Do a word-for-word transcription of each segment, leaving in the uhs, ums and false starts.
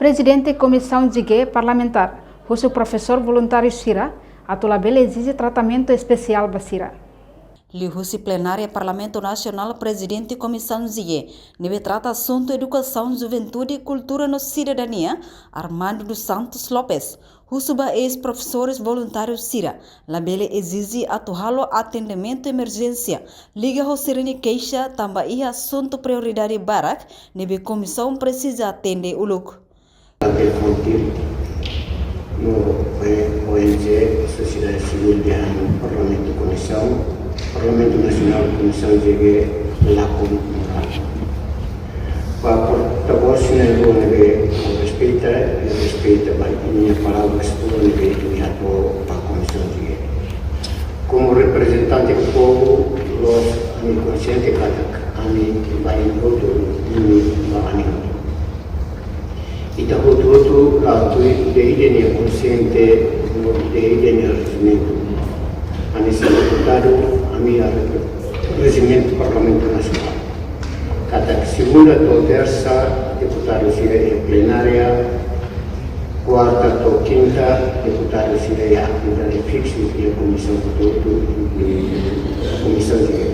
Prezidente Komisaun G G Parlamentár husu profesór voluntáriu sira atu labele ezije tratamentu espesiál ba sira. Liuhusi plenária Parlamentu Nasionál, Prezidente Komisaun G G ne'ebé trata asuntu edukasaun, juventude, kultura no sidadania, Armando dos Santos Lopes, husu ba eis-profesores voluntáriu sira labele ezije atu halo atendimentu emerjénsia liga ho sira-nia keixa, tanba iha asuntu prioridade barak ne'ebé komisaun presiza atende uluk. Telefone tiru no, eh, O N G, sosiedade sivíl dehan Parlamentu Komisaun, Parlamentu Nasionál Komisaun G G la komunikadu. Ba portavós ne'e, ne'ebé ha'u respeita, i respeita ba nia palavra, estudo ne'ebé nia hato'o ba Komisaun G G. Komu reprezentante povu, loos ami konxiente katak ami ba enkontru, ami ba ami. Ita hotu-hotu la tuir ida-idak nia konxiente, no ida-idak nia rejimentu. Ami sai deputadu, ami iha rejimentu Parlamentu Nasionál. Katak segunda to'o tersa, deputadu sira iha plenária, kuarta to'o kinta, deputadu sira iha atividade fiksu iha komisaun hotu-hotu, komisaun sira.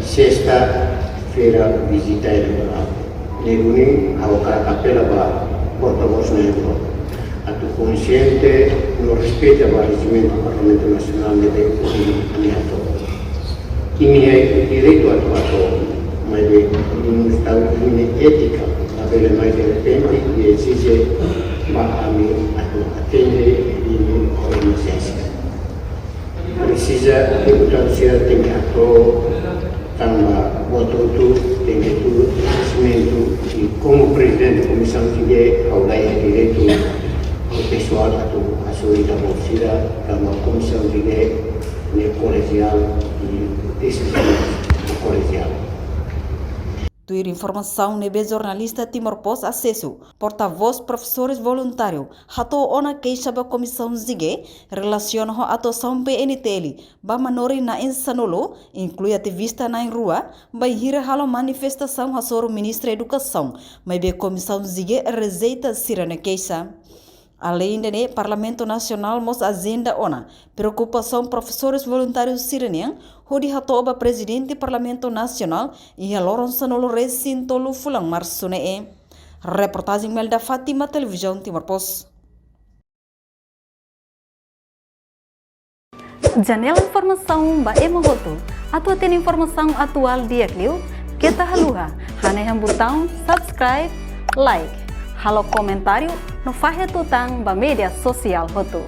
Sesta-feira, vizita eleitorál. Ne'e duni ha'u hakarak apela ba portavós ne'e atu konxiente no respeita ba rejimentu Parlamentu Nasionál ne'ebé ami hato'o. Imi iha direitu atu hato'o, maibé imi mós iha imi-nia étika, labele mai derrepente i ezije ba ami atu atende imi ho emerjénsia. Presiza deputadu sira tenke hato'o, tanba buat hotu tenke tuur rejimentu, i komu prezidente Komisaun G G, ha'u la iha direitu pesoál atu hasoru ita-boot sira, tanba Komisaun G G ne'e kolegiál, i desizaun kolegiál. Tuir informasaun ne'ebé jornalista Timor Post asesu, portavós profesores voluntáriu hato'o ona keixa ba Komisaun G G relasiona ho atuasaun P N T L ba manorin na'in sanulu, inklui ativista na'in rua, bainhira halo manifestasaun hasoru Ministra Edukasaun, maibé Komisaun G G rejeita sira-nia keixa. Aleinde ne'e, Parlamentu Nasionál mós ajenda ona preokupasaun profesores voluntáriu sira-nian, hodi hato'o ba Prezidente Parlamentu Nasionál iha loron sanulu-resin-tolu fulan Marsu ne'e. Reportajen Melda Fátima, Televizaun Timor Post. Janela informasaun ba ema hotu. Atu hatene informasaun atuál di'ak liu, keta haluha hanehan butaun subscribe, like, halo komentáriu no fahe tutan ba média sosiál hotu.